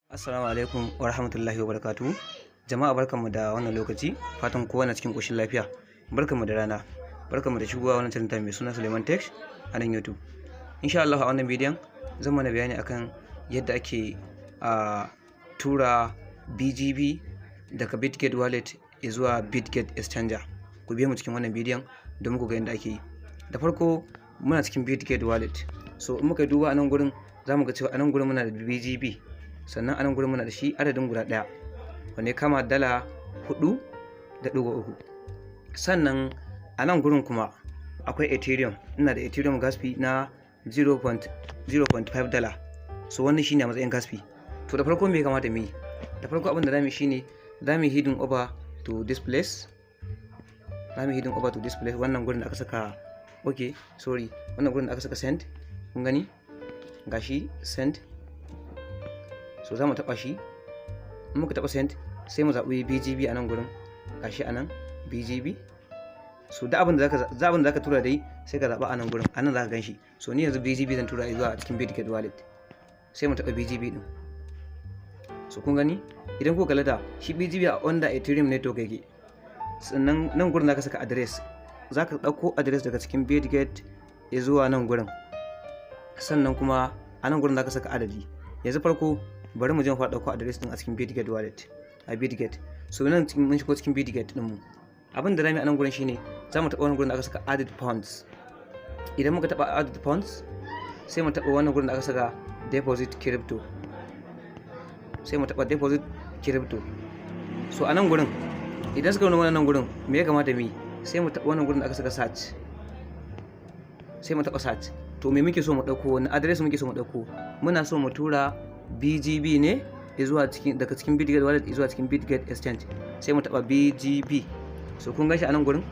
Assalamu alaikum wa rahmatullahi wa barakatuhu. Jama'a, barkanmu da wannan lokaci, fatan kowa na cikin ƙoshin lafiya. Barkanmu da rana, barkanmu da shigowa wannan channel mai suna Suleiman Tech a nan YouTube. Insha Allah a wannan bidiyon zan mana bayani akan yadda ake a tura BGB daga Bitget Wallet zuwa Bitget Exchanger. Ku biyo mu cikin wannan bidiyon domin ku ga yadda ake yi. Da farko, muna cikin Bitget Wallet. So in muka duba a nan gurin, za mu ga cewa a nan gurin muna da BGB, sannan a nan gurin muna da shi adadin guda ɗaya wanda ya kama $4.3. Sannan a nan gurin kuma akwai Ethereum, ina da Ethereum gas fee na $0.05. So wannan shine a matsayin gas fee. To, da farko me ya kamata mu yi? Da farko, abin da zamu yi shine zamu yi heading over to this place, zamu yi heading over to this place, wannan gurin da aka saka, okay, sorry, wannan gurin da aka saka send. Kun gani, gashi send. So za mu taɓa shi. In muka taɓa send, sai mu zaɓi BGB a nan gurin, gashi a nan BGB. So da abin da zaka za abin da zaka tura dai, sai ka zaɓa a nan gurin, a nan zaka gan shi. So ni yanzu BGB zan tura zuwa cikin Bitget Wallet, sai mu taɓa BGB din. So kun gani, idan kuka kalla da shi, BGB a under Ethereum network yake. Sannan nan gurin zaka saka address, zaka ɗauko address daga cikin Bitget zuwa nan gurin. Sannan kuma a nan gurin zaka saka adadi. Yanzu farko bari mu je mu fara ɗauko address din a cikin Bitget Wallet, a Bitget. So nan cikin mun shigo cikin Bitget din mu, abin da zamu yi a nan gurin shine za mu taɓa wannan gurin da aka saka added funds. Idan muka taɓa added funds, sai mu taɓa wannan gurin da aka saka deposit crypto, sai mu taɓa deposit crypto. So a nan gurin, idan suka nuna wannan gurin, me ya kamata mu yi? Sai mu taɓa wannan gurin da aka saka search, sai mu taɓa search. To, me muke so mu ɗauko? Wani address muke so mu ɗauko? Muna so mu tura BGB ne zuwa cikin, daga cikin Bitget Wallet zuwa cikin Bitget Exchange. Sai mu taɓa BGB. So kun gashi a nan gurin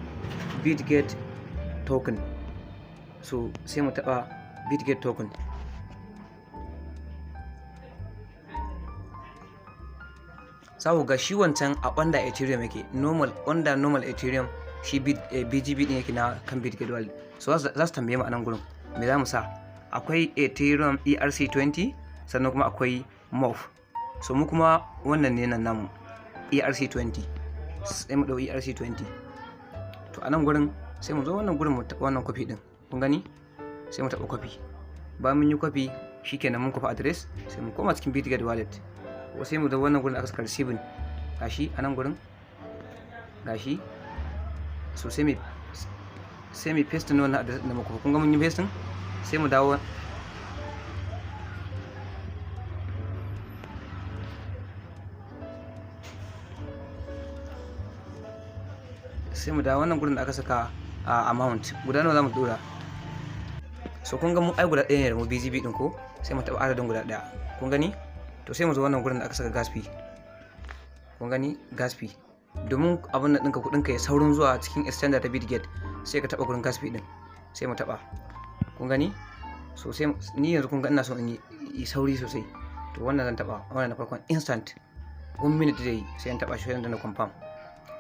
Bitget token. So sai mu taɓa Bitget token. Za ku ga shi wancan a under Ethereum yake, normal, under normal Ethereum shi BGB din yake na kan Bitget Wallet. So za su tambaye mu a nan gurin me za mu sa. Akwai Ethereum ERC20, sannan kuma akwai MOF. So mu kuma wannan ne nan namu ERC20, sai mu ɗau ERC20. To, a nan gurin sai mu zo wannan gurin mu taɓa wannan copy ɗin. Kun gani, sai mu taɓa copy. Bayan mun yi copy, shikenan, mun copy address. Sai mu koma cikin Bitget Wallet, ko sai mu zo wannan gurin da aka saka receiving, gashi a nan gurin, gashi. So sai mu paste wannan address da muka. Kun ga mun yi paste, sai mu dawo, sai mu dawo wannan gurin da aka saka a amount, guda nawa za mu dora. So kun ga mu ai guda ɗaya ne da mu BGB din ko, sai mu taɓa adadin guda ɗaya. Kun gani? To, sai mu zo wannan gurin da aka saka gas fee. Kun gani, gas fee. Domin abin nan ɗinka, kuɗinka ya saurin zuwa cikin exchanger ta Bitget, sai ka taɓa gurin gas fee ɗin. Sai mu taɓa. Kun gani? So sai ni yanzu, kun ga ina so in yi sauri sosai. To, wannan zan taɓa, wannan na farkon, instant, 1 minute zai yi. Sai in taɓa shi, sai na confirm.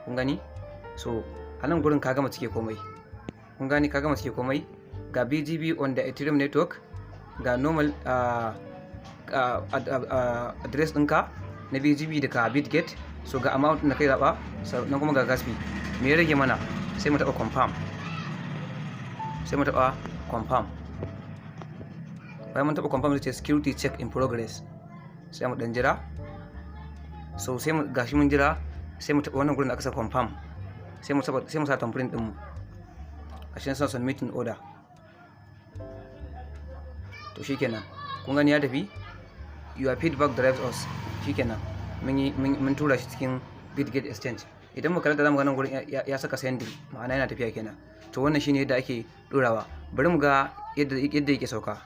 Kun gani? So a nan gurin ka gama cike komai. Kun gani, ka gama cike komai. Ga BGB on the Ethereum network, ga normal address ɗinka na BGB daga Bitget. So ga amount da kai zaɓa, sannan kuma ga gas fee. Me ya rage mana? Sai mu taɓa confirm, sai mu taɓa confirm. Bayan mun taɓa confirm, zai ce security check in progress. Sai mu ɗan jira. So sai mu gashi mun jira, sai mu taɓa wannan gurin da aka sa confirm, sai mu sa thumbprint ɗinmu. Gashi sa submitting order. To, shikenan, kun gani ya tafi. Your feedback drives us. Shikenan, mun tura shi cikin Bitget Exchange. Idan muka da zamu ga nan gurin ya saka sending, ma'ana yana tafiya kenan. To, wannan shine yadda ake dorawa. Bari mu ga yadda yake sauka.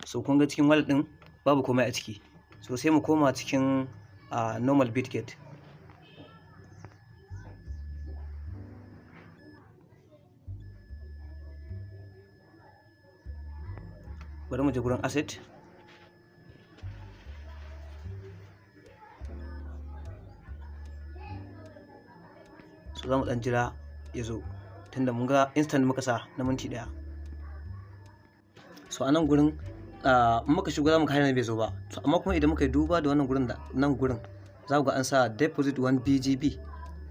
So kun ga cikin wallet din babu komai a ciki. So sai mu koma cikin normal Bitget. Bari mu je gurin asset. So za mu dan jira ya zo, tunda mun ga instant muka sa na minti 1. So a nan gurin In muka shigo, za mu ga har yanzu bai zo ba. To amma kuma idan muka yi duba da wannan gurin, da nan gurin, za ku ga an sa deposit 1 BGB.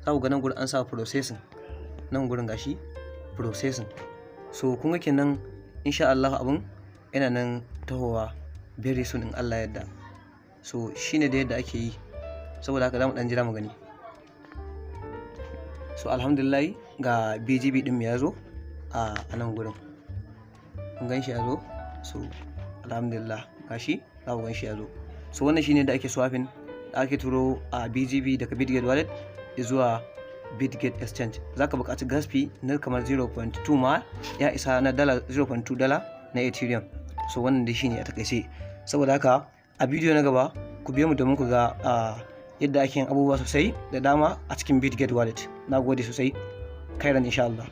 Za ku ga nan gurin an sa processing, nan gurin gashi processing. So kun ga kenan, insha Allah abun yana nan tahowa very soon in Allah yadda. So shine da yadda ake yi. Saboda haka za mu dan jira mu gani. So alhamdulillah, ga BGB din mu ya zo a nan gurin. Kun gan shi ya zo. So alhamdulillah, gashi za ku gan shi ya zo. So wannan shine da ake swapping, da ake turo a BGB daga Bitget Wallet zuwa Bitget Exchange. Za ka buƙaci gas fee na kamar 0.2 ma ya isa, na dala 0.2 dala na Ethereum. So wannan dai shine a takaice. Saboda haka a bidiyo na gaba ku biyo mu domin ku ga yadda ake yin abubuwa sosai da dama a cikin Bitget Wallet. Na gode sosai. Kairan insha Allah.